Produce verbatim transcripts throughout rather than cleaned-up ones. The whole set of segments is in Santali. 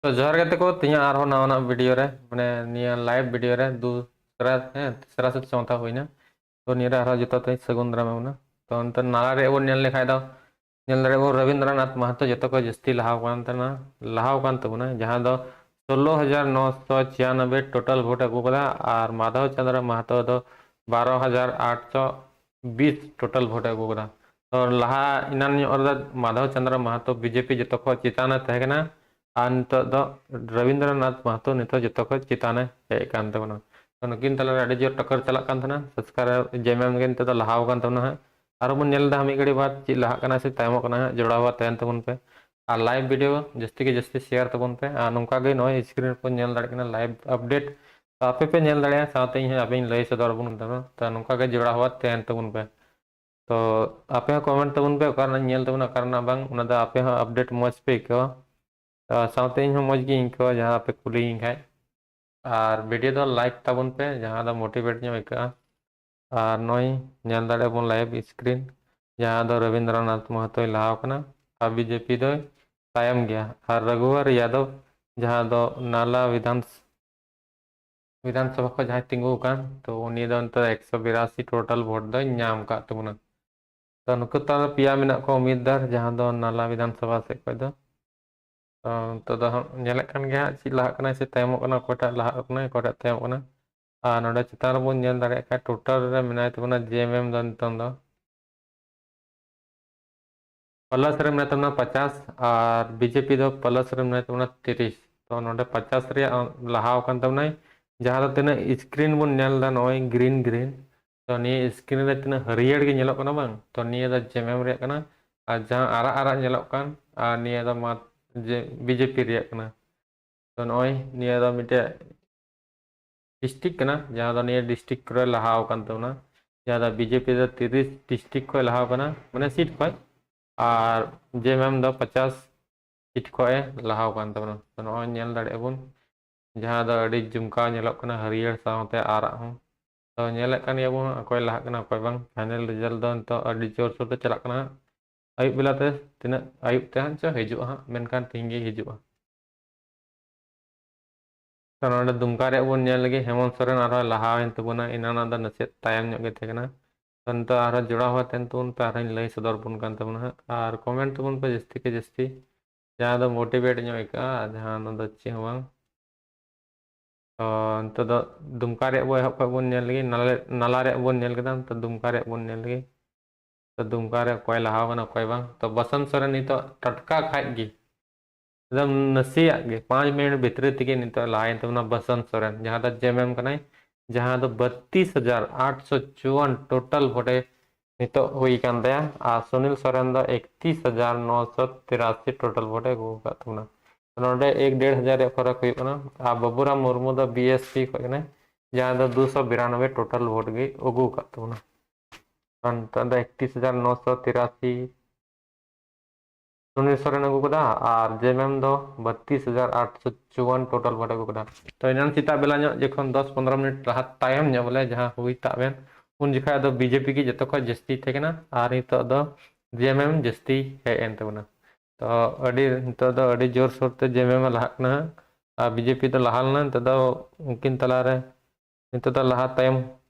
ᱛᱚ ᱡᱚᱦᱟᱨ ᱜᱟᱛᱮ ᱠᱚ, ᱛᱮᱦᱮᱧᱟᱜ ᱟᱨᱦᱚᱸ ᱱᱟᱣᱟᱱᱟᱜ ᱵᱷᱤᱰᱤᱭᱳ ᱨᱮ, ᱢᱟᱱᱮ ᱱᱤᱭᱟᱹ ᱞᱟᱭᱤᱵᱷ ᱵᱷᱤᱰᱤᱭᱳ ᱨᱮ ᱫᱩᱥᱨᱟ, ᱦᱮᱸ, ᱛᱤᱥᱨᱟ ᱥᱮ ᱪᱚᱣᱛᱷᱟ ᱦᱩᱭᱱᱟ᱾ ᱛᱚ ᱱᱤᱭᱟᱹ ᱨᱮ ᱟᱨᱦᱚᱸ ᱡᱚᱛᱚ ᱛᱮ ᱥᱟᱹᱜᱩᱱ ᱫᱟᱨᱟᱢ ᱮ ᱵᱚᱱᱟ᱾ ᱛᱚ ᱱᱤᱛᱚᱜ ᱱᱟᱞᱟ ᱨᱮ ᱵᱚᱱ ᱧᱮᱞ ᱞᱮᱠᱷᱟᱡ ᱫᱚ, ᱧᱮᱞ ᱫᱟᱲᱮᱭᱟᱜ ᱵᱚᱱ ᱨᱚᱵᱤᱱᱫᱨᱚᱱᱟᱛᱷ ᱢᱟᱦᱟᱛᱚ ᱡᱚᱛᱚ ᱠᱷᱚᱱ ᱡᱟᱹᱥᱛᱤ ᱞᱟᱦᱟᱣ ᱠᱟᱱ ᱛᱟᱦᱮᱱᱟ, ᱞᱟᱦᱟᱣ ᱠᱟᱱ ᱛᱟᱵᱚᱱᱟ, ᱡᱟᱦᱟᱸ ᱫᱚ ᱥᱳᱞᱳ ᱦᱟᱡᱟᱨ ᱱᱚᱥᱚ ᱪᱷᱤᱭᱟᱱᱚᱵᱵᱳᱭ ᱴᱳᱴᱟᱞ ᱵᱷᱳᱴ ᱟᱹᱜᱩ ᱠᱟᱫᱟ᱾ ᱟᱨ ᱢᱟᱫᱷᱚᱵ ᱪᱚᱸᱫᱽᱨᱚ ᱢᱟᱦᱟᱛᱚ ᱫᱚ ᱵᱟᱨᱚ ᱦᱟᱡᱟᱨ ᱟᱴᱥᱚ ᱵᱤᱥ ᱴᱳᱴᱟᱞ ᱵᱷᱳᱴ ᱮ ᱟᱹᱜᱩ ᱠᱟᱫᱟ᱾ ᱛᱚ ᱞᱟᱦᱟ ᱮᱱᱟᱱ ᱧᱚᱜ ᱨᱮᱫᱚ ᱢᱟᱫᱷᱚᱵ ᱪᱚᱸᱫᱽᱨᱚ ᱢᱟᱦᱟᱛᱚ ᱵᱤᱡᱮᱯᱤ ᱡᱚᱛᱚ ᱠᱷᱚᱱ ᱪᱮᱛᱟᱱ ᱨᱮ ᱛᱟᱦᱮᱸ ᱠᱟᱱᱟ, ᱟᱨ ᱱᱤᱛᱚᱜ ᱫᱚ ᱨᱚᱵᱤᱱᱫᱨᱚᱱᱟᱛᱷ ᱢᱟᱦᱟᱛᱚ ᱱᱤᱛᱚᱜ ᱡᱚᱛᱚ ᱠᱷᱚᱱ ᱪᱮᱛᱟᱱ ᱮ ᱦᱮᱡ ᱟᱠᱟᱱ ᱛᱟᱵᱚᱱᱟ᱾ ᱛᱚ ᱱᱩᱠᱤᱱ ᱛᱟᱞᱟᱨᱮ ᱟᱹᱰᱤ ᱡᱳᱨ ᱴᱟᱠᱟᱨ ᱪᱟᱞᱟᱜ ᱠᱟᱱ ᱛᱟᱦᱮᱱᱟ, ᱥᱟᱵᱥᱠᱨᱟᱭᱵᱟᱨ ᱡᱮᱢᱮᱢ ᱜᱮ ᱱᱤᱛᱚᱜ ᱫᱚ ᱞᱟᱦᱟᱣ ᱟᱠᱟᱱ ᱛᱟᱵᱚᱱᱟ ᱦᱟᱸᱜ᱾ ᱟᱨᱚ ᱵᱚᱱ ᱧᱮᱞ ᱮᱫᱟ ᱢᱤᱫ ᱜᱷᱟᱹᱲᱤ ᱵᱟᱫ ᱪᱮᱫ ᱞᱟᱦᱟᱜ ᱠᱟᱱᱟ ᱥᱮ ᱛᱟᱭᱚᱢᱚᱜ ᱠᱟᱱᱟ ᱦᱟᱸᱜ, ᱡᱚᱲᱟᱣ ᱟᱠᱟᱫ ᱛᱟᱦᱮᱱ ᱛᱟᱵᱚᱱ ᱯᱮ᱾ ᱟᱨ ᱞᱟᱭᱤᱵᱷ ᱵᱷᱤᱰᱤᱭᱳ ᱡᱟᱹᱥᱛᱤ ᱜᱮ ᱡᱟᱹᱥᱛᱤ ᱥᱮᱭᱟᱨ ᱛᱟᱵᱚᱱ ᱯᱮ᱾ ᱟᱨ ᱱᱚᱝᱠᱟ ᱜᱮ ᱱᱚᱜᱼᱚᱭ ᱥᱠᱨᱤᱱ ᱨᱮᱠᱚ ᱧᱮᱞ ᱫᱟᱲᱮᱭᱟᱜ ᱠᱟᱱᱟ ᱞᱟᱭᱤᱵᱷ ᱟᱯᱰᱮᱴ, ᱛᱚ ᱟᱯᱮ ᱯᱮ ᱧᱮᱞ ᱫᱟᱲᱮᱭᱟᱜᱼᱟ, ᱥᱟᱶᱛᱮ ᱤᱧ ᱦᱚᱸ ᱟᱯᱮᱧ ᱞᱟᱹᱭ ᱥᱚᱫᱚᱨ ᱟᱵᱚᱱ ᱠᱟᱱᱟ᱾ ᱛᱚ ᱱᱚᱝᱠᱟ ᱜᱮ ᱡᱚᱲᱟᱣ ᱟᱠᱟᱫ ᱛᱟᱦᱮᱱ ᱛᱟᱵᱚᱱ ᱯᱮ᱾ ᱛᱚ ᱟᱯᱮ ᱦᱚᱸ ᱠᱚᱢᱮᱱᱴ ᱛᱟᱵᱚᱱ ᱯᱮ, ᱚᱠᱟ ᱨᱮᱱᱟᱜ ᱧᱮᱞ ᱛᱟᱵᱚᱱᱟ, ᱚᱠᱟ ᱨᱮᱱᱟᱜ ᱵᱟᱝ, ᱚᱱᱟ ᱫᱚ ᱟᱯᱮ ᱦᱚᱸ ᱟᱯᱰᱮᱴ ᱢᱚᱡᱽ ᱯᱮ ᱟᱹᱭᱠᱟᱹᱣᱟ᱾ ᱟᱨ ᱥᱟᱶᱛᱮ ᱤᱧ ᱦᱚᱸ ᱢᱚᱡᱽ ᱜᱤᱧ ᱟᱹᱭᱠᱟᱹᱣᱟ ᱡᱟᱦᱟᱸ ᱯᱮ ᱠᱩᱞᱤᱭᱤᱧ ᱠᱷᱟᱡ᱾ ᱟᱨ ᱵᱷᱤᱰᱤᱭᱳ ᱫᱚ ᱞᱟᱭᱤᱠ ᱛᱟᱵᱚᱱ ᱯᱮ, ᱡᱟᱦᱟᱸ ᱫᱚ ᱢᱳᱴᱤᱵᱷᱮᱴ ᱧᱚᱜ ᱟᱹᱭᱠᱟᱹᱜᱼᱟ᱾ ᱟᱨ ᱱᱚᱜᱼᱚᱭ ᱧᱮᱞ ᱫᱟᱲᱮᱭᱟᱜ ᱵᱚᱱ ᱞᱟᱭᱤᱵᱷ ᱥᱠᱨᱤᱱ, ᱡᱟᱦᱟᱸ ᱫᱚ ᱨᱚᱵᱤᱱᱫᱨᱚᱱᱟᱛᱷ ᱢᱟᱦᱟᱛᱚᱭ ᱞᱟᱦᱟᱣ ᱠᱟᱱᱟ ᱟᱨ ᱵᱤᱡᱮᱯᱤ ᱫᱚᱭ ᱛᱟᱭᱚᱢ ᱜᱮᱭᱟ᱾ ᱟᱨ ᱨᱟᱜᱷᱩᱣᱟᱨ ᱭᱟᱫᱚᱵ, ᱡᱟᱦᱟᱸ ᱫᱚ ᱱᱟᱞᱟ ᱵᱤᱫᱷᱟᱱ, ᱵᱤᱫᱷᱟᱱ ᱥᱚᱵᱷᱟ ᱠᱷᱚᱱ ᱡᱟᱦᱟᱸᱭ ᱛᱤᱸᱜᱩ ᱟᱠᱟᱱ, ᱛᱚ ᱩᱱᱤ ᱫᱚ ᱱᱤᱛᱚᱜ ᱮᱠᱥᱚ ᱵᱤᱨᱟᱥᱤ ᱴᱳᱴᱟᱞ ᱵᱷᱳᱴ ᱫᱚᱭ ᱧᱟᱢ ᱟᱠᱟᱫ ᱛᱟᱵᱚᱱᱟ᱾ ᱛᱚ ᱱᱩᱠᱩ ᱛᱟᱞᱟ ᱯᱮᱭᱟ ᱢᱮᱱᱟᱜ ᱠᱚᱣᱟ ᱩᱢᱤᱫᱽᱫᱟᱨ, ᱡᱟᱦᱟᱸ ᱫᱚ ᱱᱟᱞᱟ ᱵᱤᱫᱷᱟᱱ ᱥᱚᱵᱷᱟ ᱥᱮᱫ ᱠᱷᱚᱱ ᱫᱚ᱾ ᱛᱚ ᱱᱤᱛᱚᱜ ᱫᱚ ᱦᱟᱸᱜ ᱧᱮᱞᱮᱫ ᱠᱟᱱ ᱜᱮᱭᱟ ᱦᱟᱸᱜ, ᱪᱮᱫ ᱞᱟᱦᱟᱜ ᱠᱟᱱᱟᱭ ᱥᱮ ᱛᱟᱭᱚᱢᱚᱜ ᱠᱟᱱᱟ, ᱚᱠᱚᱭᱴᱟᱜ ᱞᱟᱦᱟᱜ ᱠᱟᱱᱟᱭ, ᱚᱠᱚᱭᱴᱟᱜ ᱛᱟᱭᱚᱢᱚᱜ ᱠᱟᱱᱟ᱾ ᱟᱨ ᱱᱚᱰᱮ ᱪᱮᱛᱟᱱ ᱨᱮᱵᱚᱱ ᱧᱮᱞ ᱫᱟᱲᱮᱭᱟᱜ ᱠᱷᱟᱱ, ᱴᱳᱴᱟᱞ ᱨᱮ ᱢᱮᱱᱟᱭ ᱛᱟᱵᱚᱱᱟ ᱡᱮ ᱮᱢ ᱮᱢ ᱫᱚ ᱱᱤᱛᱚᱝ ᱫᱚ ᱯᱞᱟᱥ ᱨᱮ ᱢᱮᱱᱟᱭ ᱛᱟᱵᱚᱱᱟ ᱯᱚᱪᱟᱥ, ᱟᱨ ᱵᱤᱡᱮᱯᱤ ᱫᱚ ᱯᱞᱟᱥ ᱨᱮ ᱢᱮᱱᱟᱭ ᱛᱟᱵᱚᱱᱟ ᱛᱤᱨᱤᱥ᱾ ᱛᱚ ᱱᱚᱰᱮ ᱯᱚᱪᱟᱥ ᱨᱮᱭᱟᱜ ᱞᱟᱦᱟᱣ ᱟᱠᱟᱱ ᱛᱟᱵᱚᱱᱟᱭ, ᱡᱟᱦᱟᱸ ᱫᱚ ᱛᱤᱱᱟᱹᱜ ᱥᱠᱨᱤᱱ ᱵᱚᱱ ᱧᱮᱞ ᱮᱫᱟ, ᱱᱚᱜᱼᱚᱭ ᱜᱨᱤᱱ ᱜᱨᱤᱱ, ᱛᱚ ᱱᱤᱭᱟᱹ ᱥᱠᱨᱤᱱ ᱨᱮ ᱛᱤᱱᱟᱹᱜ ᱦᱟᱹᱨᱭᱟᱹᱲ ᱜᱮ ᱧᱮᱞᱚᱜ ᱠᱟᱱᱟ ᱵᱟᱝ, ᱛᱚ ᱱᱤᱭᱟᱹ ᱫᱚ ᱡᱮ ᱮᱢ ᱮᱢ ᱨᱮᱭᱟᱜ ᱠᱟᱱᱟ᱾ ᱟᱨ ᱡᱟᱦᱟᱸ ᱟᱨᱟᱜ ᱟᱨᱟᱜ ᱧᱮᱞᱚᱜ ᱠᱟᱱ, ᱟᱨ ᱱᱤᱭᱟᱹ ᱫᱚ ᱢᱟ ᱡᱮ ᱵᱤᱡᱮᱯᱤ ᱨᱮᱭᱟᱜ ᱠᱟᱱᱟ᱾ ᱛᱚ ᱱᱚᱜᱼᱚᱭ ᱱᱤᱭᱟᱹ ᱫᱚ ᱢᱤᱫᱴᱮᱡ ᱰᱤᱥᱴᱨᱤᱠᱴ ᱠᱟᱱᱟ, ᱡᱟᱦᱟᱸ ᱫᱚ ᱱᱤᱭᱟᱹ ᱰᱤᱥᱴᱨᱤᱠᱴ ᱨᱮ ᱞᱟᱦᱟᱣ ᱟᱠᱟᱱ ᱛᱟᱵᱚᱱᱟ, ᱡᱟᱦᱟᱸ ᱫᱚ ᱵᱤᱡᱮᱯᱤ ᱫᱚ ᱛᱤᱨᱤᱥ ᱰᱤᱥᱴᱨᱤᱠᱴ ᱠᱷᱚᱱ ᱞᱟᱦᱟᱣ ᱠᱟᱱᱟ, ᱢᱟᱱᱮ ᱥᱤᱴ ᱠᱷᱚᱱ, ᱟᱨ ᱡᱮ ᱮᱢ ᱮᱢ ᱫᱚ ᱯᱚᱪᱟᱥ ᱥᱤᱴ ᱠᱷᱚᱱ ᱮ ᱞᱟᱦᱟᱣ ᱟᱠᱟᱱ ᱛᱟᱵᱚᱱᱟ᱾ ᱛᱚ ᱱᱚᱜᱼᱚᱭ ᱧᱮᱞ ᱫᱟᱲᱮᱭᱟᱜᱼᱟ ᱵᱚᱱ, ᱡᱟᱦᱟᱸ ᱫᱚ ᱟᱹᱰᱤ ᱡᱚᱢᱠᱟᱣ ᱧᱮᱞᱚᱜ ᱠᱟᱱᱟ, ᱦᱟᱹᱨᱭᱟᱹᱲ ᱥᱟᱶᱛᱮ ᱟᱨᱟᱜ ᱦᱚᱸ᱾ ᱛᱚ ᱧᱮᱞᱮᱫ ᱠᱟᱱ ᱜᱮᱭᱟ ᱵᱚᱱ ᱚᱠᱚᱭ ᱞᱟᱦᱟᱜ ᱠᱟᱱᱟ ᱚᱠᱚᱭ ᱵᱟᱝ᱾ ᱯᱷᱟᱭᱱᱮᱞ ᱨᱮᱡᱟᱞᱴ ᱫᱚ ᱱᱤᱛᱚᱜ ᱟᱹᱰᱤ ᱡᱳᱨᱥᱳᱨ ᱛᱮ ᱪᱟᱞᱟᱜ ᱠᱟᱱᱟ ᱦᱟᱸᱜ᱾ ᱟᱹᱭᱩᱵ ᱵᱮᱞᱟ ᱛᱮ ᱛᱤᱱᱟᱹᱜ ᱟᱹᱭᱩᱵ ᱛᱮ ᱦᱟᱸᱜ ᱪᱚ ᱦᱤᱡᱩᱜᱼᱟ ᱦᱟᱸᱜ, ᱢᱮᱱᱠᱷᱟᱱ ᱛᱮᱦᱮᱧ ᱜᱮ ᱦᱤᱡᱩᱜᱼᱟ᱾ ᱛᱚ ᱱᱚᱰᱮ ᱫᱩᱢᱠᱟ ᱨᱮᱭᱟᱜ ᱵᱚᱱ ᱧᱮᱞ ᱞᱮᱜᱮ, ᱦᱮᱢᱚᱱᱛ ᱥᱚᱨᱮᱱ ᱟᱨᱦᱚᱸ ᱞᱟᱦᱟᱣᱮᱱ ᱛᱟᱵᱚᱱᱟ, ᱮᱱᱟᱱᱟᱜ ᱫᱚ ᱱᱟᱥᱮᱭᱟᱜ ᱛᱟᱭᱚᱢ ᱧᱚᱜ ᱜᱮ ᱛᱟᱦᱮᱸ ᱠᱟᱱᱟ᱾ ᱛᱚ ᱱᱤᱛᱚᱜ ᱟᱨᱦᱚᱸ ᱡᱚᱲᱟᱣ ᱦᱚᱸ ᱛᱟᱦᱮᱱ ᱛᱟᱵᱚᱱ ᱯᱮ, ᱟᱨᱦᱚᱸᱧ ᱞᱟᱹᱭ ᱥᱚᱫᱚᱨ ᱵᱚᱱ ᱠᱟᱱ ᱛᱟᱵᱚᱱᱟ ᱦᱟᱸᱜ, ᱟᱨ comment ᱛᱟᱵᱚᱱ ᱯᱮ ᱡᱟᱹᱥᱛᱤ ᱠᱮ ᱡᱟᱹᱥᱛᱤ, ᱡᱟᱦᱟᱸ ᱫᱚ motivate ᱧᱚᱜ ᱟᱹᱭᱠᱟᱹᱜᱼᱟ, ᱟᱨ ᱡᱟᱦᱟᱸ ᱫᱚ ᱪᱮᱫ ᱦᱚᱸ ᱵᱟᱝ᱾ ᱛᱚ ᱱᱤᱛᱚᱜ ᱫᱚ ᱫᱩᱢᱠᱟ ᱨᱮᱭᱟᱜ ᱵᱚ ᱮᱦᱚᱵ ᱠᱷᱚᱱ ᱵᱚᱱ ᱧᱮᱞ ᱞᱮᱜᱮ, ᱱᱟᱞᱟ ᱨᱮ-, ᱱᱟᱞᱟ ᱨᱮᱭᱟᱜ ᱵᱚᱱ ᱧᱮᱞ ᱠᱮᱫᱟ, ᱱᱤᱛᱚᱜ ᱫᱩᱢᱠᱟ ᱨᱮᱭᱟᱜ ᱵᱚᱱ ᱧᱮᱞ ᱞᱮᱜᱮ᱾ ᱛᱚ ᱫᱩᱢᱠᱟ ᱨᱮ ᱚᱠᱚᱭ ᱞᱟᱦᱟᱣ ᱠᱟᱱᱟ, ᱚᱠᱚᱭ ᱵᱟᱝ᱾ ᱛᱚ ᱵᱟᱥᱚᱱᱛ ᱥᱚᱨᱮᱱ ᱱᱤᱛᱚᱜ ᱴᱟᱴᱠᱟ ᱠᱷᱟᱡ ᱜᱮ, ᱮᱠᱫᱚᱢ ᱱᱟᱥᱮᱭᱟᱜ ᱜᱮ, ᱯᱟᱸᱪ ᱢᱤᱱᱤᱴ ᱵᱷᱤᱛᱨᱤ ᱛᱮᱜᱮ ᱱᱤᱛᱚᱜ ᱞᱟᱦᱟᱭᱮᱱ ᱛᱟᱵᱚᱱᱟ ᱵᱟᱥᱚᱱᱛ ᱥᱚᱨᱮᱱ, ᱡᱟᱦᱟᱸ ᱫᱚ ᱡᱮᱢᱮᱢ ᱠᱟᱱᱟᱭ, ᱡᱟᱦᱟᱸ ᱫᱚ ᱵᱟᱛᱤᱥ ᱦᱟᱡᱟᱨ ᱟᱴᱥᱚ ᱪᱩᱣᱟᱱ total vote ᱮ ᱱᱤᱛᱚᱜ ᱦᱩᱭ ᱠᱟᱱ ᱛᱟᱭᱟ᱾ ᱟᱨ ᱥᱩᱱᱤᱞ ᱥᱚᱨᱮᱱ ᱫᱚ ᱮᱠᱛᱤᱥ ᱦᱟᱡᱟᱨ ᱱᱚᱥᱚ ᱛᱤᱨᱟᱥᱤ total vote ᱮ ᱟᱹᱜᱩ ᱟᱠᱟᱫ ᱛᱟᱵᱚᱱᱟ᱾ ᱱᱚᱰᱮ ᱮᱠ ᱰᱮᱲ ᱦᱟᱡᱟᱨ ᱨᱮᱭᱟᱜ ᱯᱷᱚᱨᱚᱠ ᱦᱩᱭᱩᱜ ᱠᱟᱱᱟ᱾ ᱟᱨ ᱵᱟᱵᱩᱨᱟᱢ ᱢᱩᱨᱢᱩ ᱫᱚ B S P ᱠᱷᱚᱱ ᱠᱟᱱᱟᱭ, ᱡᱟᱦᱟᱸ ᱫᱚ ᱫᱩᱥᱚ ᱵᱤᱨᱟᱱᱚᱵᱵᱳᱭ total vote ᱜᱮ ᱟᱹᱜᱩ ᱟᱠᱟᱫ ᱛᱟᱵᱚᱱᱟ᱾ ᱱᱤᱛᱚᱜ ᱫᱚ ᱮᱠᱛᱤᱥ ᱦᱟᱡᱟᱨ ᱱᱚᱥᱚ ᱛᱤᱨᱟᱥᱤ ᱥᱩᱱᱤᱞ ᱥᱚᱨᱮᱱ ᱟᱹᱜᱩ ᱠᱟᱫᱟ, ᱟᱨ ᱡᱮᱢᱮᱢ ᱫᱚ ᱵᱟᱛᱤᱥ ᱦᱟᱡᱟᱨ ᱟᱴᱥᱚ ᱪᱩᱣᱟᱱ total vote ᱟᱹᱜᱩ ᱠᱟᱫᱟ᱾ ᱛᱚ ᱮᱱᱟᱱ ᱥᱮᱛᱟᱜ ᱵᱮᱞᱟ ᱧᱚᱜ ᱡᱚᱠᱷᱚᱱ ᱫᱚᱥ ᱯᱚᱱᱨᱚ ᱢᱤᱱᱤᱴ ᱞᱟᱦᱟ ᱛᱟᱭᱚᱢ ᱧᱚᱜ ᱵᱚᱞᱮ ᱡᱟᱦᱟᱸ ᱦᱩᱭ ᱛᱟᱵ ᱮᱱ, ᱩᱱ ᱡᱚᱠᱷᱟᱡ ᱫᱚ B J P ᱜᱮ ᱡᱚᱛᱚ ᱠᱷᱚᱡ ᱡᱟᱹᱥᱛᱤ ᱛᱟᱦᱮᱸ ᱠᱟᱱᱟ, ᱟᱨ ᱱᱤᱛᱚᱜ ᱫᱚ J M M ᱡᱟᱹᱥᱛᱤ ᱦᱮᱡ ᱮᱱ ᱛᱟᱵᱚᱱᱟ᱾ ᱛᱚ ᱟᱹᱰᱤ, ᱱᱤᱛᱚᱜ ᱫᱚ ᱟᱹᱰᱤ ᱡᱳᱨᱥᱳᱨ ᱛᱮ ᱡᱮᱢᱮᱢ ᱮ ᱞᱟᱦᱟᱜ ᱠᱟᱱᱟ ᱦᱟᱸᱜ, ᱟᱨ B J P ᱫᱚ ᱞᱟᱦᱟ ᱞᱮᱱᱟ᱾ ᱱᱤᱛᱚᱜ ᱫᱚ ᱩᱱᱠᱤᱱ ᱛᱟᱞᱟᱨᱮ ᱱᱤᱛᱚᱜ ᱫᱚ ᱞᱟᱦᱟ ᱛᱟᱭᱚᱢ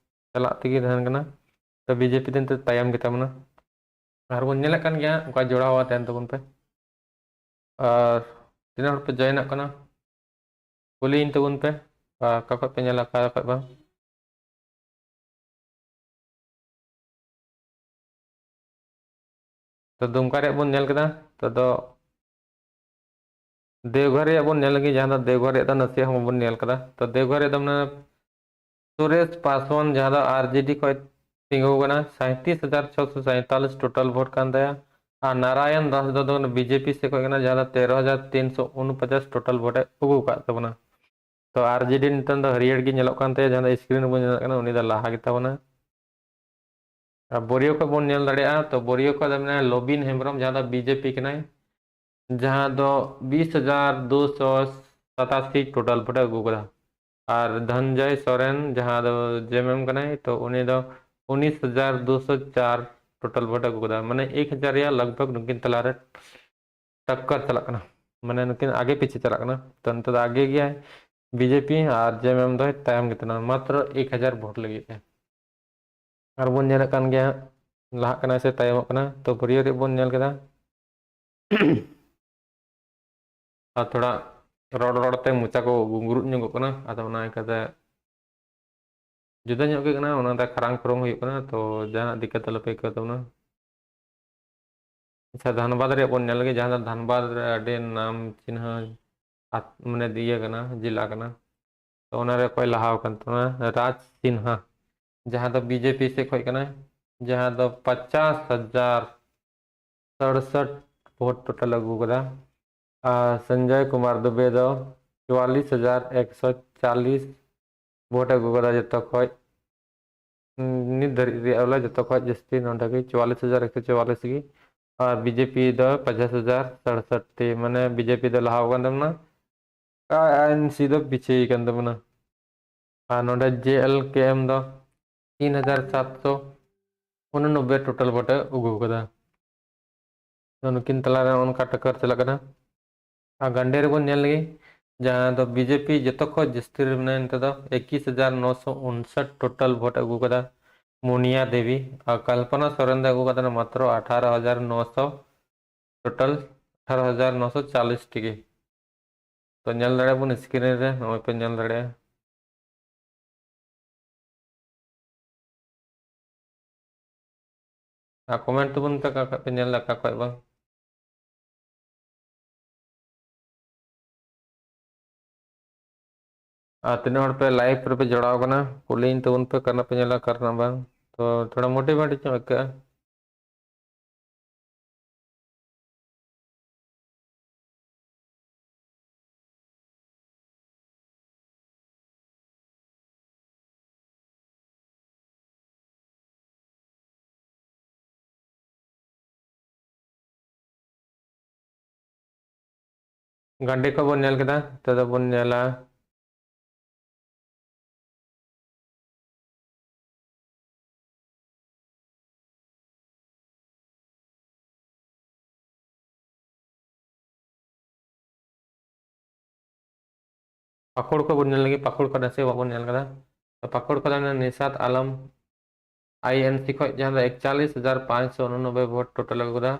ᱪᱟᱞᱟᱜ ᱛᱮᱜᱮ ᱛᱟᱦᱮᱱ ᱠᱟᱱᱟ᱾ ᱛᱚ B J P ᱫᱚ ᱱᱤᱛᱚᱜ ᱛᱟᱭᱚᱢ ᱜᱮᱛᱟ ᱵᱚᱱᱟ᱾ ᱟᱨ ᱵᱚᱱ ᱧᱮᱞᱮᱫ ᱠᱟᱱ ᱜᱮᱭᱟ, ᱚᱱᱠᱟ ᱡᱚᱲᱟᱣ ᱛᱟᱦᱮᱱ ᱛᱟᱵᱚᱱ ᱯᱮ᱾ ᱟᱨ ᱛᱤᱱᱟᱹᱜ ᱦᱚᱲ ᱯᱮ join ᱚᱜ ᱠᱟᱱᱟ, ᱠᱩᱞᱤᱭᱤᱧ ᱛᱟᱵᱚᱱ ᱯᱮ, ᱟᱨ ᱚᱠᱟ ᱠᱷᱚᱡ ᱯᱮ ᱧᱮᱞᱟ, ᱚᱠᱟ ᱠᱷᱚᱡ ᱵᱟᱝ᱾ ᱛᱚ ᱫᱩᱢᱠᱟ ᱨᱮᱭᱟᱜ ᱵᱚᱱ ᱧᱮᱞ ᱠᱮᱫᱟ᱾ ᱛᱚ ᱫᱚ ᱫᱮᱣᱜᱷᱚᱨ ᱨᱮᱭᱟᱜ ᱵᱚᱱ ᱧᱮᱞ ᱞᱮᱜᱮ, ᱡᱟᱦᱟᱸ ᱫᱚ ᱫᱮᱣᱜᱷᱚᱨ ᱨᱮᱭᱟᱜ ᱫᱚ ᱱᱟᱥᱮ ᱦᱚᱸ ᱵᱚᱱ ᱧᱮᱞ ᱠᱟᱫᱟ᱾ ᱛᱚ ᱫᱮᱣᱜᱷᱚᱨ ᱨᱮᱭᱟᱜ ᱫᱚ ᱢᱟᱱᱮ ᱥᱩᱨᱮᱥ ᱯᱟᱥᱣᱟᱱ, ᱡᱟᱦᱟᱸ ᱫᱚ R J D ᱠᱷᱚᱡ ᱛᱤᱸᱜᱩ ᱠᱟᱱᱟ, ᱥᱟᱸᱭᱛᱨᱤᱥ ᱦᱟᱡᱟᱨ ᱪᱷᱚᱥᱚ ᱥᱟᱸᱭᱛᱟᱞᱤᱥ total vote ᱠᱟᱱ ᱛᱟᱭᱟ᱾ ᱟᱨ ᱱᱟᱨᱟᱭᱚᱱ ᱫᱟᱥ ᱫᱚ B J P ᱥᱮᱫ ᱠᱷᱚᱡ ᱠᱟᱱᱟ, ᱡᱟᱦᱟᱸ ᱫᱚ ᱛᱮᱨᱚ ᱦᱟᱡᱟᱨ ᱛᱤᱱᱥᱚ ᱩᱱᱯᱚᱪᱟᱥ total vote ᱮ ᱟᱹᱜᱩ ᱟᱠᱟᱫ ᱛᱟᱵᱚᱱᱟ᱾ ᱛᱚ R J D ᱱᱤᱛᱚᱝ ᱫᱚ ᱦᱟᱹᱨᱭᱟᱹᱲ ᱜᱮ ᱧᱮᱞᱚᱜ ᱠᱟᱱ ᱛᱟᱭᱟ, ᱡᱟᱦᱟᱸ ᱫᱚ screen ᱨᱮᱵᱚᱱ ᱧᱮᱞᱮᱫ ᱠᱟᱱᱟ, ᱩᱱᱤ ᱫᱚ ᱞᱟᱦᱟ ᱜᱮᱛᱟ ᱵᱚᱱᱟ᱾ ᱟᱨ ᱵᱳᱨᱤᱭᱳ ᱠᱷᱚᱡ ᱵᱚᱱ ᱧᱮᱞ ᱫᱟᱲᱮᱭᱟᱜᱼᱟ, ᱛᱚ ᱵᱳᱨᱤᱭᱳ ᱠᱷᱚᱡ ᱫᱚ ᱢᱮᱱᱟᱭᱟ ᱞᱚᱵᱤᱱ ᱦᱮᱢᱵᱨᱚᱢ, ᱡᱟᱦᱟᱸ ᱫᱚ B J P ᱠᱟᱱᱟᱭ, ᱡᱟᱦᱟᱸ ᱫᱚ ᱵᱤᱥ ᱦᱟᱡᱟᱨ ᱫᱩᱥᱚ ᱥᱟᱛᱟᱥᱤ total vote ᱮ ᱟᱹᱜᱩ ᱠᱟᱫᱟ᱾ ᱟᱨ ᱫᱷᱚᱱᱡᱚᱭ ᱥᱚᱨᱮᱱ, ᱡᱟᱦᱟᱸ ᱫᱚ J M M ᱠᱟᱱᱟᱭ, ᱛᱚ ᱩᱱᱤ ᱫᱚ ᱩᱱᱤᱥ ᱦᱟᱡᱟᱨ ᱫᱩᱥᱚ ᱪᱟᱨ total vote ᱮ ᱟᱹᱜᱩ ᱠᱟᱫᱟ᱾ ᱢᱟᱱᱮ ᱮᱠ ᱦᱟᱡᱟᱨ ᱨᱮᱭᱟᱜ ᱞᱟᱜᱽ ᱵᱷᱟᱜᱽ ᱱᱩᱠᱤᱱ ᱛᱟᱞᱟᱨᱮ ᱴᱟᱠᱠᱟᱨ ᱪᱟᱞᱟᱜ ᱠᱟᱱᱟ, ᱢᱟᱱᱮ ᱱᱩᱠᱤᱱ ᱟᱜᱮ ᱯᱤᱪᱷᱮ ᱪᱟᱞᱟᱜ ᱠᱟᱱᱟ᱾ ᱛᱚ ᱱᱤᱛᱚᱜ ᱫᱚ ᱟᱜᱮ ᱜᱮᱭᱟᱭ, ᱵᱤᱡᱮᱯᱤ ᱟᱨ ᱡᱮ ᱮᱢ ᱮᱢ ᱫᱚᱭ ᱛᱟᱭᱚᱢ ᱜᱮ ᱛᱟᱦᱮᱱᱟ ᱢᱟᱛᱨᱚ ᱮᱠ ᱦᱟᱡᱟᱨ ᱵᱷᱳᱴ ᱞᱟᱹᱜᱤᱫ ᱛᱮ᱾ ᱟᱨ ᱵᱚᱱ ᱧᱮᱞᱮᱫ ᱠᱟᱱ ᱜᱮᱭᱟ ᱦᱟᱸᱜ, ᱞᱟᱦᱟᱜ ᱠᱟᱱᱟᱭ ᱥᱮ ᱛᱟᱭᱚᱢᱚᱜ ᱠᱟᱱᱟ᱾ ᱛᱚ ᱵᱟᱹᱨᱭᱟᱹ ᱨᱮ ᱵᱚᱱ ᱧᱮᱞ ᱠᱮᱫᱟ᱾ ᱟᱨ ᱛᱷᱚᱲᱟ ᱨᱚᱲ ᱨᱚᱲ ᱛᱮ ᱢᱚᱪᱟ ᱠᱚ ᱜᱩᱸᱜᱩᱨᱩᱜ ᱧᱚᱜᱚᱜ ᱠᱟᱱᱟ, ᱟᱫᱚ ᱚᱱᱟ ᱤᱭᱠᱟᱹᱛᱮ ᱡᱩᱫᱟᱹ ᱧᱚᱜ ᱜᱮ ᱠᱟᱱᱟ, ᱚᱱᱟᱛᱮ ᱠᱷᱟᱨᱟᱝ ᱠᱷᱩᱨᱩᱝ ᱦᱩᱭᱩᱜ ᱠᱟᱱᱟ᱾ ᱛᱚ ᱡᱟᱦᱟᱱᱟᱜ ᱫᱤᱠᱠᱟᱛ ᱟᱞᱚᱯᱮ ᱟᱹᱭᱠᱟᱹᱣ ᱛᱟᱵᱚᱱᱟ᱾ ᱟᱪᱪᱷᱟ, ᱫᱷᱟᱱᱵᱟᱫᱽ ᱨᱮᱭᱟᱜ ᱵᱚᱱ ᱧᱮᱞ ᱞᱮᱜᱮ, ᱡᱟᱦᱟᱸ ᱫᱚ ᱫᱷᱟᱱᱵᱟᱫᱽ ᱨᱮ ᱟᱹᱰᱤ ᱱᱟᱢ ᱪᱤᱱᱦᱟᱹ ᱟᱛ-, ᱢᱟᱱᱮ ᱤᱭᱟᱹ ᱠᱟᱱᱟ, ᱡᱮᱞᱟ ᱠᱟᱱᱟ᱾ ᱛᱚ ᱚᱱᱟᱨᱮ ᱚᱠᱚᱭ ᱞᱟᱦᱟ ᱟᱠᱟᱱ ᱛᱟᱵᱚᱱᱟ? ᱨᱟᱡᱽ ᱥᱤᱱᱦᱟ, ᱡᱟᱦᱟᱸ ᱫᱚ ᱵᱤᱡᱮᱯᱤ ᱥᱮᱫ ᱠᱷᱚᱱ ᱠᱟᱱᱟᱭ, ᱡᱟᱦᱟᱸ ᱫᱚ ᱯᱚᱪᱟᱥ ᱦᱟᱡᱟᱨ ᱥᱟᱲᱥᱚᱴ ᱵᱷᱳᱴ ᱴᱳᱴᱟᱞ ᱟᱹᱜᱩ ᱠᱟᱫᱟ᱾ ᱟᱨ ᱥᱚᱧᱡᱚᱭ ᱠᱩᱢᱟᱨ ᱫᱩᱵᱮ ᱫᱚ ᱪᱩᱣᱟᱞᱤᱥ ᱦᱟᱡᱟᱨ ᱮᱠᱥᱚ ᱪᱟᱞᱤᱥ ᱵᱷᱳᱴ ᱟᱹᱜᱩ ᱠᱟᱫᱟ ᱡᱚᱛᱚ ᱠᱷᱚᱡ᱾ ᱱᱤᱛ ᱫᱷᱟᱹᱨᱤᱡ ᱨᱮᱭᱟᱜ ᱵᱚᱞᱮ ᱡᱚᱛᱚ ᱠᱷᱚᱡ ᱡᱟᱹᱥᱛᱤ ᱱᱚᱰᱮ ᱜᱮ ᱪᱩᱣᱟᱞᱤᱥ ᱦᱟᱡᱟᱨ ᱮᱠᱥᱚ ᱪᱩᱣᱟᱞᱤᱥ ᱜᱮ᱾ ᱟᱨ ᱵᱤᱡᱮᱯᱤ ᱫᱚ ᱯᱚᱸᱪᱟᱥ ᱦᱟᱡᱟᱨ ᱥᱟᱲᱥᱚᱴ ᱴᱤ, ᱢᱟᱱᱮ ᱵᱤᱡᱮᱯᱤ ᱫᱚ ᱞᱟᱦᱟ ᱟᱠᱟᱱ ᱛᱟᱵᱚᱱᱟ᱾ ᱟᱨ ᱮᱱᱥᱤ ᱫᱚ ᱯᱤᱪᱷᱮ ᱟᱠᱟᱱ ᱛᱟᱵᱚᱱᱟ᱾ ᱟᱨ ᱱᱚᱰᱮ ᱡᱮ ᱮᱞ ᱠᱮ ᱮᱢ ᱫᱚ ᱛᱤᱱ ᱦᱟᱡᱟᱨ ᱥᱟᱛᱥᱚ ᱩᱱᱚᱱᱚᱵᱵᱳᱭ ᱴᱳᱴᱟᱞ ᱵᱷᱳᱴᱮ ᱟᱹᱜᱩ ᱟᱠᱟᱫᱟ᱾ ᱛᱚ ᱱᱩᱠᱤᱱ ᱛᱟᱞᱟᱨᱮ ᱚᱱᱠᱟ ᱴᱟᱠᱟᱨ ᱪᱟᱞᱟᱜ ᱠᱟᱱᱟ᱾ ᱟᱨ ᱜᱟᱱᱰᱮ ᱨᱮᱵᱚᱱ ᱧᱮᱞ ᱞᱮᱜᱮ, ᱡᱟᱦᱟᱸ ᱫᱚ ᱵᱤᱡᱮᱯᱤ ᱡᱚᱛᱚ ᱠᱷᱚᱡ ᱡᱟᱹᱥᱛᱤ ᱨᱮ ᱢᱮᱱᱟᱭᱟ, ᱱᱤᱛᱚᱜ ᱫᱚ ᱮᱠᱤᱥ ᱦᱟᱡᱟᱨ ᱱᱚᱥᱚ ᱩᱱᱥᱟᱴ ᱴᱳᱴᱟᱞ ᱵᱷᱳᱴ ᱟᱹᱜᱩ ᱠᱟᱫᱟ᱾ ᱢᱩᱱᱤᱭᱟ ᱫᱮᱵᱤ ᱟᱨ ᱠᱚᱞᱯᱚᱱᱟ ᱥᱚᱨᱮᱱ ᱫᱚ ᱟᱹᱜᱩ ᱠᱟᱫᱟ ᱢᱟᱛᱨᱚ ᱟᱴᱷᱟᱨᱚ ᱦᱟᱡᱟᱨ ᱱᱚᱥᱚ, ᱴᱳᱴᱟᱞ ᱟᱴᱷᱟᱨᱚ ᱦᱟᱡᱟᱨ ᱱᱚᱥᱚ ᱪᱟᱞᱤᱥ ᱴᱤ ᱜᱮ᱾ ᱛᱚ ᱧᱮᱞ ᱫᱟᱲᱮᱭᱟᱜ ᱵᱚᱱ ᱥᱠᱨᱤᱱ ᱨᱮ, ᱱᱚᱜᱼᱚᱭ ᱯᱮ ᱧᱮᱞ ᱫᱟᱲᱮᱭᱟᱜᱼᱟ᱾ ᱟᱨ ᱠᱚᱢᱮᱱᱴ ᱛᱟᱵᱚᱱ ᱯᱮ ᱚᱠᱟ ᱠᱷᱚᱡ ᱯᱮ ᱧᱮᱞ ᱫᱟ, ᱚᱠᱟ ᱠᱷᱚᱡ ᱵᱟᱝ᱾ ᱟᱨ ᱛᱤᱱᱟᱹᱜ ᱦᱚᱲ ᱯᱮ ᱞᱟᱭᱤᱵᱷ ᱨᱮᱯᱮ ᱡᱚᱲᱟᱣ ᱠᱟᱱᱟ, ᱠᱩᱞᱤᱧ ᱛᱟᱵᱚᱱ ᱯᱮ, ᱚᱠᱟ ᱨᱮᱱᱟᱜ ᱯᱮ ᱧᱮᱞᱟ, ᱚᱠᱟ ᱨᱮᱱᱟᱜ ᱵᱟᱝ᱾ ᱛᱚ ᱛᱷᱚᱲᱟ ᱢᱳᱴᱤᱵᱷᱮᱴ ᱧᱚᱜ ᱟᱹᱭᱠᱟᱹᱜᱼᱟ᱾ ᱜᱟᱱᱰᱮ ᱠᱷᱚᱡ ᱵᱚᱱ ᱧᱮᱞ ᱠᱮᱫᱟ, ᱱᱤᱛᱚᱜ ᱫᱚᱵᱚᱱ ᱧᱮᱞᱟ᱾ ᱯᱟᱹᱠᱩᱲ ᱠᱷᱚᱱ ᱵᱚᱱ ᱧᱮᱞ ᱞᱮᱜᱮ, ᱯᱟᱹᱠᱩᱲ ᱠᱷᱚᱱ ᱱᱟᱥᱮ ᱵᱟᱵᱚᱱ ᱧᱮᱞ ᱠᱟᱫᱟ᱾ ᱛᱚ ᱯᱟᱹᱠᱩᱲ ᱠᱷᱚᱱ ᱱᱤᱥᱟᱛ ᱟᱞᱚᱢ ᱟᱭ ᱮᱱ ᱥᱤ ᱠᱷᱚᱱ, ᱡᱟᱦᱟᱸ ᱫᱚ ᱮᱠᱪᱟᱞᱤᱥ ᱦᱟᱡᱟᱨ ᱯᱟᱸᱪᱥᱚ ᱩᱱᱚᱱᱚᱵᱵᱳᱭ ᱵᱷᱳᱴ ᱴᱳᱴᱟᱞ ᱟᱹᱜᱩ ᱠᱟᱫᱟ᱾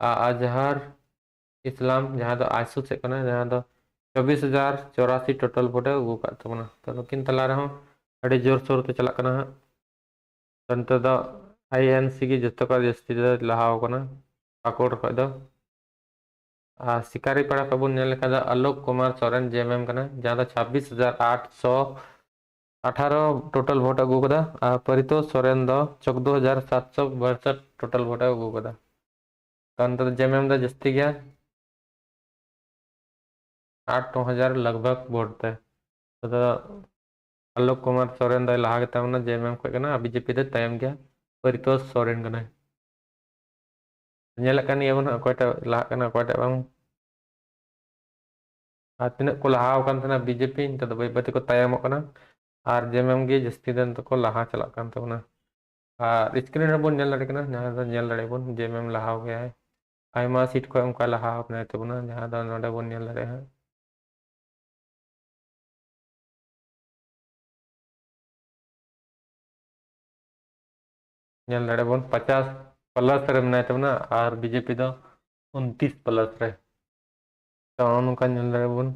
ᱟᱨ ᱟᱡᱦᱟᱨ ᱤᱥᱞᱟᱢ, ᱡᱟᱦᱟᱸ ᱫᱚ ᱟᱭᱥᱩ ᱥᱮᱫ ᱠᱟᱱᱟ, ᱡᱟᱦᱟᱸ ᱫᱚ ᱪᱚᱵᱵᱤᱥ ᱦᱟᱡᱟᱨ ᱪᱚᱨᱟᱥᱤ ᱴᱳᱴᱟᱞ ᱵᱷᱳᱴ ᱮ ᱟᱹᱜᱩ ᱟᱠᱟᱫ ᱛᱟᱵᱚᱱᱟ᱾ ᱛᱚ ᱱᱩᱠᱤᱱ ᱛᱟᱞᱟ ᱨᱮᱦᱚᱸ ᱟᱹᱰᱤ ᱡᱳᱨᱥᱳᱨ ᱛᱮ ᱪᱟᱞᱟᱜ ᱠᱟᱱᱟ ᱦᱟᱸᱜ᱾ ᱛᱚ ᱱᱤᱛᱚᱜ ᱫᱚ ᱟᱭ ᱮᱱ ᱥᱤ ᱜᱮ ᱡᱚᱛᱚ ᱠᱷᱚᱱ ᱡᱟᱹᱥᱛᱤ ᱫᱚ ᱞᱟᱦᱟᱣ ᱠᱟᱱᱟ ᱯᱟᱹᱠᱩᱲ ᱠᱷᱚᱱ ᱫᱚ᱾ ᱟᱨ ᱥᱤᱠᱟᱨᱤᱯᱟᱲᱟ ᱠᱷᱚᱱ ᱵᱚᱱ ᱧᱮᱞ ᱞᱮᱠᱷᱟᱱ ᱫᱚ ᱟᱞᱳᱠ ᱠᱩᱢᱟᱨ ᱥᱚᱨᱮᱱ ᱡᱮ ᱮᱢ ᱮᱢ ᱠᱟᱱᱟ, ᱡᱟᱦᱟᱸ ᱫᱚ ᱪᱷᱟᱵᱵᱤᱥ ᱦᱟᱡᱟᱨ ᱟᱴᱥᱚ ᱟᱴᱷᱟᱨᱚ ᱴᱳᱴᱟᱞ ᱵᱷᱳᱴ ᱮ ᱟᱹᱜᱩ ᱠᱟᱫᱟ᱾ ᱟᱨ ᱯᱟᱨᱤᱛᱳᱥ ᱥᱚᱨᱮᱱ ᱫᱚ ᱪᱳᱫᱽᱫᱳ ᱦᱟᱡᱟᱨ ᱥᱟᱛᱥᱚ ᱵᱟᱥᱴ ᱴᱳᱴᱟᱞ ᱵᱷᱳᱴ ᱮ ᱟᱹᱜᱩ ᱠᱟᱫᱟ᱾ ᱛᱚ ᱱᱚᱛᱮ ᱫᱚ ᱡᱮ ᱮᱢ ᱮᱢ ᱫᱚ ᱡᱟᱹᱥᱛᱤ ᱜᱮᱭᱟ, ᱟᱴ ᱱᱚ ᱦᱟᱡᱟᱨ ᱞᱟᱜᱽ ᱵᱷᱟᱜᱽ ᱵᱷᱳᱴ ᱛᱮ᱾ ᱛᱚ ᱟᱞᱳᱠ ᱠᱩᱢᱟᱨ ᱥᱚᱨᱮᱱ ᱫᱚᱭ ᱞᱟᱦᱟ ᱜᱮᱛᱟ ᱵᱚᱱᱟ, ᱡᱮ ᱮᱢ ᱮᱢ ᱠᱷᱚᱱ ᱠᱟᱱᱟ, ᱟᱨ ᱵᱤ ᱡᱮ ᱯᱤ ᱫᱚ ᱛᱟᱭᱚᱢ ᱜᱮᱭᱟ, ᱯᱟᱨᱤᱛᱳᱥ ᱥᱚᱨᱮᱱ ᱠᱟᱱᱟᱭ᱾ ᱧᱮᱞᱮᱫ ᱠᱟᱱ ᱜᱮᱭᱟ ᱵᱚᱱ ᱦᱟᱸᱜ ᱚᱠᱚᱭᱴᱟᱜ ᱞᱟᱦᱟᱜ ᱠᱟᱱᱟ, ᱚᱠᱚᱭᱴᱟᱜ ᱵᱟᱝ᱾ ᱟᱨ ᱛᱤᱱᱟᱹᱜ ᱠᱚ ᱞᱟᱦᱟ ᱟᱠᱟᱱ ᱛᱟᱦᱮᱱᱟ ᱵᱤ ᱡᱮ ᱯᱤ, ᱱᱤᱛᱚᱜ ᱫᱚ ᱵᱟᱹᱭ ᱵᱟᱹᱭ ᱛᱮᱠᱚ ᱛᱟᱭᱚᱢᱚᱜ ᱠᱟᱱᱟ᱾ ᱟᱨ ᱡᱮ ᱮᱢ ᱮᱢ ᱜᱮ ᱡᱟᱹᱥᱛᱤ ᱫᱚ ᱱᱤᱛᱚᱜ ᱠᱚ ᱞᱟᱦᱟ ᱪᱟᱞᱟᱜ ᱠᱟᱱ ᱛᱟᱵᱚᱱᱟ᱾ ᱟᱨ ᱥᱠᱨᱤᱱ ᱨᱮᱵᱚᱱ ᱧᱮᱞ ᱫᱟᱲᱮᱭᱟᱜ ᱠᱟᱱᱟ, ᱡᱟᱦᱟᱸ ᱫᱚ ᱧᱮᱞ ᱫᱟᱲᱮᱭᱟᱜ ᱵᱚᱱ ᱡᱮ ᱮᱢ ᱮᱢ ᱞᱟᱦᱟᱣ ᱜᱮᱭᱟᱭ᱾ ᱟᱭᱢᱟ ᱥᱤᱴ ᱠᱷᱚᱱ ᱚᱱᱠᱟ ᱞᱟᱦᱟ ᱟᱠᱟᱱᱟᱭ ᱛᱟᱵᱚᱱᱟ, ᱡᱟᱦᱟᱸ ᱫᱚ ᱱᱚᱰᱮ ᱵᱚᱱ ᱧᱮᱞ ᱫᱟᱲᱮᱭᱟᱜᱼᱟ ᱦᱟᱸᱜ᱾ ᱧᱮᱞ ᱫᱟᱲᱮᱭᱟᱜ ᱵᱚᱱ ᱯᱚᱪᱟᱥ ᱯᱞᱟᱥ ᱨᱮ ᱢᱮᱱᱟᱭ ᱛᱟᱵᱚᱱᱟ ᱟᱨ ᱵᱤ ᱡᱮ ᱯᱤ ᱫᱚ ᱩᱱᱛᱤᱥ ᱯᱞᱟᱥ ᱨᱮ᱾ ᱛᱚ ᱱᱚᱜᱼᱚ ᱱᱚᱝᱠᱟ ᱧᱮᱞ ᱫᱟᱲᱮᱭᱟᱜ ᱵᱚᱱ᱾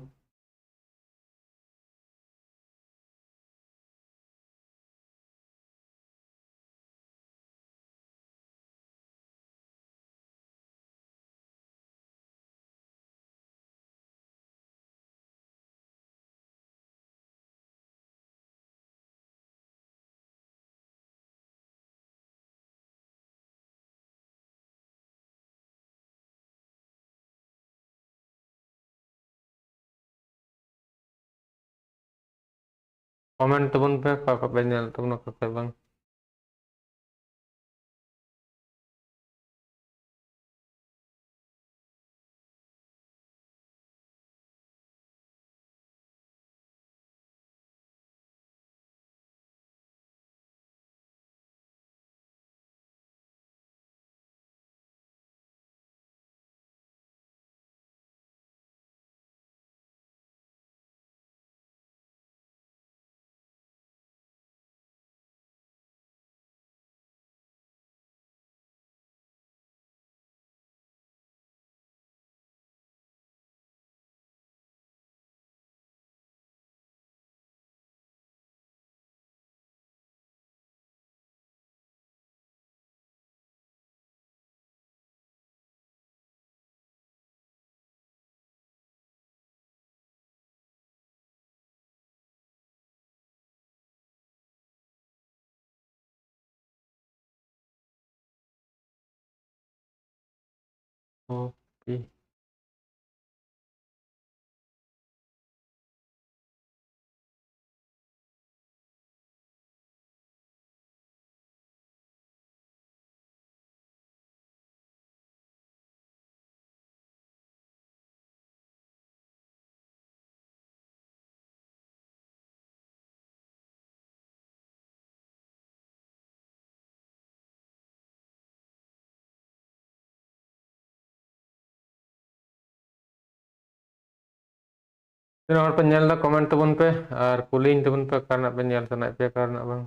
ᱠᱚᱢᱮᱱᱴ ᱛᱟᱵᱚᱱ ᱯᱮ, ᱚᱠᱟ ᱠᱷᱚᱱ ᱯᱮ ᱧᱮᱞ ᱛᱟᱵᱚᱱᱟ, ᱚᱠᱟ ᱠᱷᱚᱱ ᱵᱟᱝ᱾ ᱳᱠᱮ᱾ ᱛᱤᱱᱟᱹᱜ ᱦᱚᱲ ᱯᱮ ᱧᱮᱞ ᱮᱫᱟ, ᱠᱚᱢᱮᱱᱴ ᱛᱟᱵᱚᱱ ᱯᱮ ᱟᱨ ᱠᱩᱞᱤᱧ ᱛᱟᱵᱚᱱ ᱯᱮ, ᱚᱠᱟ ᱨᱮᱱᱟᱜ ᱯᱮ ᱧᱮᱞ ᱥᱟᱱᱟᱭᱮᱫ ᱯᱮᱭᱟ, ᱚᱠᱟ ᱨᱮᱱᱟᱜ ᱵᱟᱝ᱾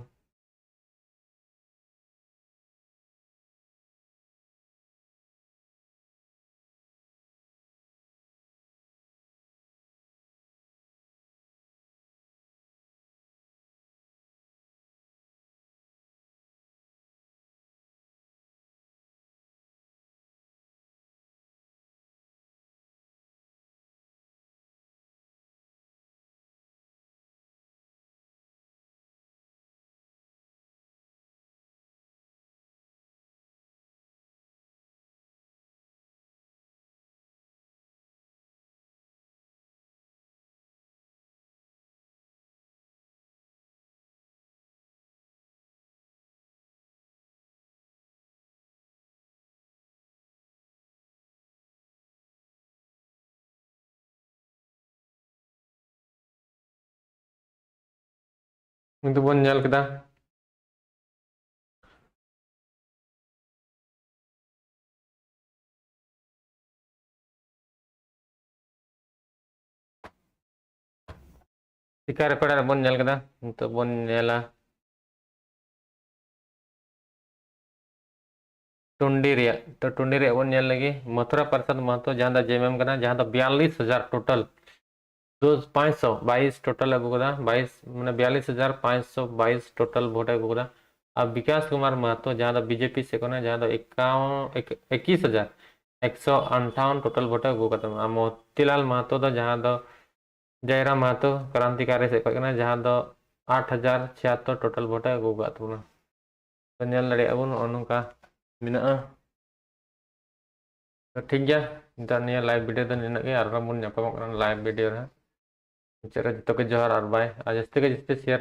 ᱱᱤᱛᱚᱜ ᱵᱚᱱ ᱧᱮᱞ ᱠᱮᱫᱟ᱾ ᱴᱤᱠᱟ ᱨᱮᱠᱚᱨᱰ ᱨᱮ ᱵᱚᱱ ᱧᱮᱞ ᱠᱮᱫᱟ, ᱱᱤᱛᱚᱜ ᱵᱚᱱ ᱧᱮᱞᱟ ᱴᱩᱱᱰᱤ ᱨᱮᱭᱟᱜ᱾ ᱛᱚ ᱴᱩᱱᱰᱤ ᱨᱮᱭᱟᱜ ᱵᱚᱱ ᱧᱮᱞ ᱞᱮᱜᱮ, ᱢᱚᱛᱷᱩᱨᱟ ᱯᱨᱚᱥᱟᱫᱽ ᱢᱟᱦᱟᱛᱚ, ᱡᱟᱦᱟᱸ ᱫᱚ ᱡᱮᱢᱮᱢ ᱠᱟᱱᱟ, ᱡᱟᱦᱟᱸ ᱫᱚ ᱵᱤᱭᱟᱞᱞᱤᱥ ᱦᱟᱡᱟᱨ ᱴᱳᱴᱟᱞ, ᱫᱩ ᱯᱟᱸᱪᱥᱚ ᱵᱟᱭᱤᱥ ᱴᱳᱴᱟᱞ ᱟᱹᱜᱩ ᱠᱟᱫᱟ, ᱵᱟᱭᱤᱥ ᱢᱟᱱᱮ ᱵᱤᱭᱟᱞᱞᱤᱥ ᱦᱟᱡᱟᱨ ᱯᱟᱸᱪᱥᱚ ᱵᱟᱭᱤᱥ ᱴᱳᱴᱟᱞ ᱵᱷᱳᱴ ᱟᱹᱜᱩ ᱠᱟᱫᱟ᱾ ᱟᱨ ᱵᱤᱠᱟᱥ ᱠᱩᱢᱟᱨ ᱢᱟᱦᱟᱛᱚ, ᱡᱟᱦᱟᱸ ᱫᱚ ᱵᱤᱡᱮᱯᱤ ᱥᱮᱫ ᱠᱷᱚᱱᱟᱜ, ᱡᱟᱦᱟᱸ ᱫᱚ ᱮᱠᱟᱣ-, ᱮᱠ-, ᱮᱠᱤᱥ ᱦᱟᱡᱟᱨ ᱮᱠᱥᱚ ᱟᱴᱷᱟᱣᱚᱱ ᱴᱳᱴᱟᱞ ᱵᱷᱳᱴ ᱟᱹᱜᱩ ᱠᱟᱫᱟ᱾ ᱟᱨ ᱢᱚᱛᱤᱞᱟᱞ ᱢᱟᱦᱟᱛᱚ ᱫᱚ, ᱡᱟᱦᱟᱸ ᱫᱚ ᱡᱟᱭᱨᱟᱢ ᱢᱟᱦᱟᱛᱚ ᱠᱨᱟᱱᱛᱤᱠᱟᱨᱤ ᱥᱮᱫ ᱠᱷᱚᱱ ᱠᱟᱱᱟ, ᱡᱟᱦᱟᱸ ᱫᱚ ᱟᱴ ᱦᱟᱡᱟᱨ ᱪᱷᱤᱭᱟᱛᱛᱳᱨ ᱴᱳᱴᱟᱞ ᱵᱷᱳᱴ ᱮ ᱟᱹᱜᱩ ᱟᱠᱟᱫ ᱛᱟᱵᱚᱱᱟ᱾ ᱛᱚ ᱧᱮᱞ ᱫᱟᱲᱮᱭᱟᱜᱼᱟ ᱵᱚᱱ, ᱱᱚᱜᱼᱚ ᱱᱚᱝᱠᱟ ᱢᱮᱱᱟᱜᱼᱟ᱾ ᱛᱚ ᱴᱷᱤᱠ ᱜᱮᱭᱟ, ᱱᱤᱛᱚᱜ ᱱᱤᱭᱟᱹ live video ᱫᱚ ᱱᱤᱱᱟᱹᱜ ᱜᱮ, ᱟᱨᱦᱚᱸ ᱵᱚᱱ ᱧᱟᱯᱟᱢᱚᱜ ᱠᱟᱱᱟ live video ᱨᱮ᱾ ᱢᱩᱪᱟᱹᱫ ᱨᱮ ᱡᱚᱛᱚ ᱠᱚ ᱡᱚᱦᱟᱨ, ᱟᱨ bye, ᱟᱨ ᱡᱟᱹᱥᱛᱤ ᱠᱷᱚᱱ ᱡᱟᱹᱥᱛᱤ share